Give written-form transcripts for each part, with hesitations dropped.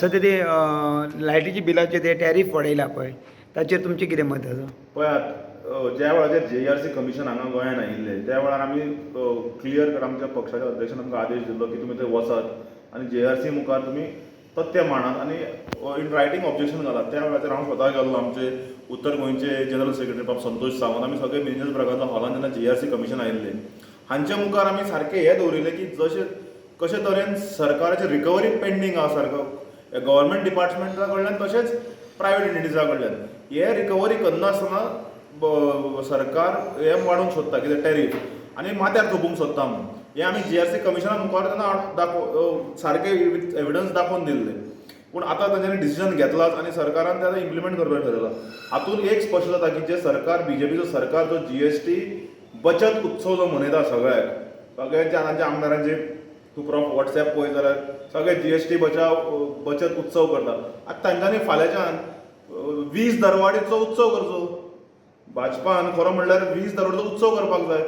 सद्या ते लायटीच्या बिलाचे ते टॅरीफ वाडयला पळय, ताचेर तुमचें कितें मत आसा? पळयात, ज्या वेळाचेर जीईआरसी कमिशन हांगा गोंयांत आयिल्लें त्या वेळार आमी क्लियर कट आमच्या पक्षाच्या अध्यक्षान आमकां आदेश दिल्लो की तुमी थंय वचात आनी जीईआरसी मुखार तुमी तथ्य मांडात आनी इन रायटींग ऑब्जेक्शन घालात. त्या वेळाचेर हांव स्वता गेल्लो, आमचे उत्तर गोंयचे जनरल सेक्रेटरी बाब संतोष सावंत, आमी सगळे मिनेझीस ब्रागांझा हॉलान जेन्ना जीईआरसी कमिशन आयिल्लें हांच्या मुखार आमी सारकें हें दवरिल्लें की जशें कशे तरेन सरकाराची रिकवरी पेंडींग आसा सारको गव्हर्मेंट डिपार्टमेंटा कडल्यान तशेंच प्रायवेट एंटिटीजा कडल्यान, हे रिकवरी करनासतना सरकार हे वाडोवंक सोदता कितें टॅरीफ आनी माथ्यार थोपूंक सोदता म्हणून हे आमी जीआरसी कमिशना मुखार तेन्ना दाखोव सारके विथ एविडन्स दाखोवन दिल्ले. पूण आतां तांच्यांनी डिसिजन घेतलाच आनी सरकारान ते आतां इम्प्लिमेंट करपाक ठरयलां. हातूंत एक स्पश्ट जाता की जे सरकार, बीजेपीचो सरकार जो जीएसटी बचत उत्सव जो मनयता, सगळ्याक सगळ्यांच्या तांच्या आमदारांचे तूं प्रॉफ वॉट्सॅप पळय जाल्यार सगळे जीएसटी बचाव बचत उत्सव करता. आतां तांच्यांनी फाल्यांच्यान वीज दरवाडीचो उत्सव करचो. भाजपान खरो म्हणल्यार वीज दरवाडीचो उत्सव करपाक जाय.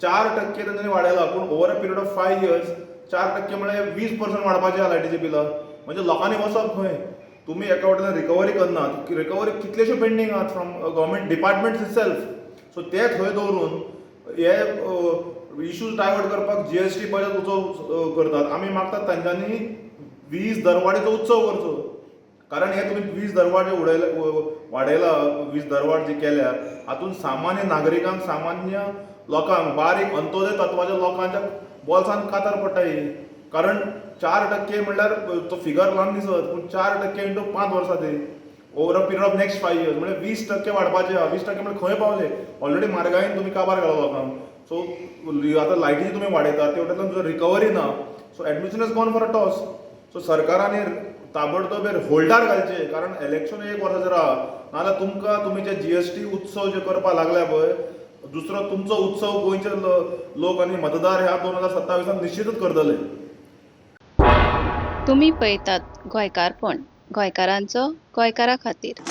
4% तांच्यांनी वाडयला, पूण over a period of 5 years 4% म्हळ्यार 20% वाडपाचें आहा लायटीचें बिलां. म्हणजे लोकांनी वचप खंय? तुमी एका वटेन रिकवरी करनात, रिकवरी कितलेश्यो पेंडींग आहात from government departments itself. So ते थंय दवरून हे इश्यूज डायवर्ट करपाक जीएसटी बचत उत्सव करतात. आमी मागतात तांच्यांनी वीज दरवाडीचो उत्सव करचो, कारण हे तुमी वीज दरवाड जे उडयले, वाडयला, वीज दरवाड जी केल्या हातूंत सामान्य नागरिकांक, सामान्य लोकांक, बारीक अंत्योदय तत्वाच्या लोकांच्या बोल्सान कातर पडटा ही. कारण 4% म्हणल्यार तो फिगर ल्हान दिसत, पूण 4% इंटू 5 वर्सां ती over a period of next 5 years म्हणजे 20% वाडपाचे आहा. 20% म्हणजे खंय पावले? ऑलरेडी म्हारगायेन तुमी काबार घाला लोकांक. सो आतां लायटीची तुमी वाडयतात, ते वटेंतल्यान तुजो रिकवरी ना. So admission is gone for a toss. So सरकारान ताबडतोब होल्डार घालचे, कारण इलेक्शन एक वर्साचेर आहा. नाजाल्यार तुमकां तुमी जे जीएसटी उत्सव जे करपाक लागल्या पळय, दुसरो तुमचो उत्सव गोंयचे लोक आनी मतदार ह्या 2027 निश्चितच करतले. तुमी पळयतात गोंयकारपण, गोंयकारांचो गोंयकारा खातीर.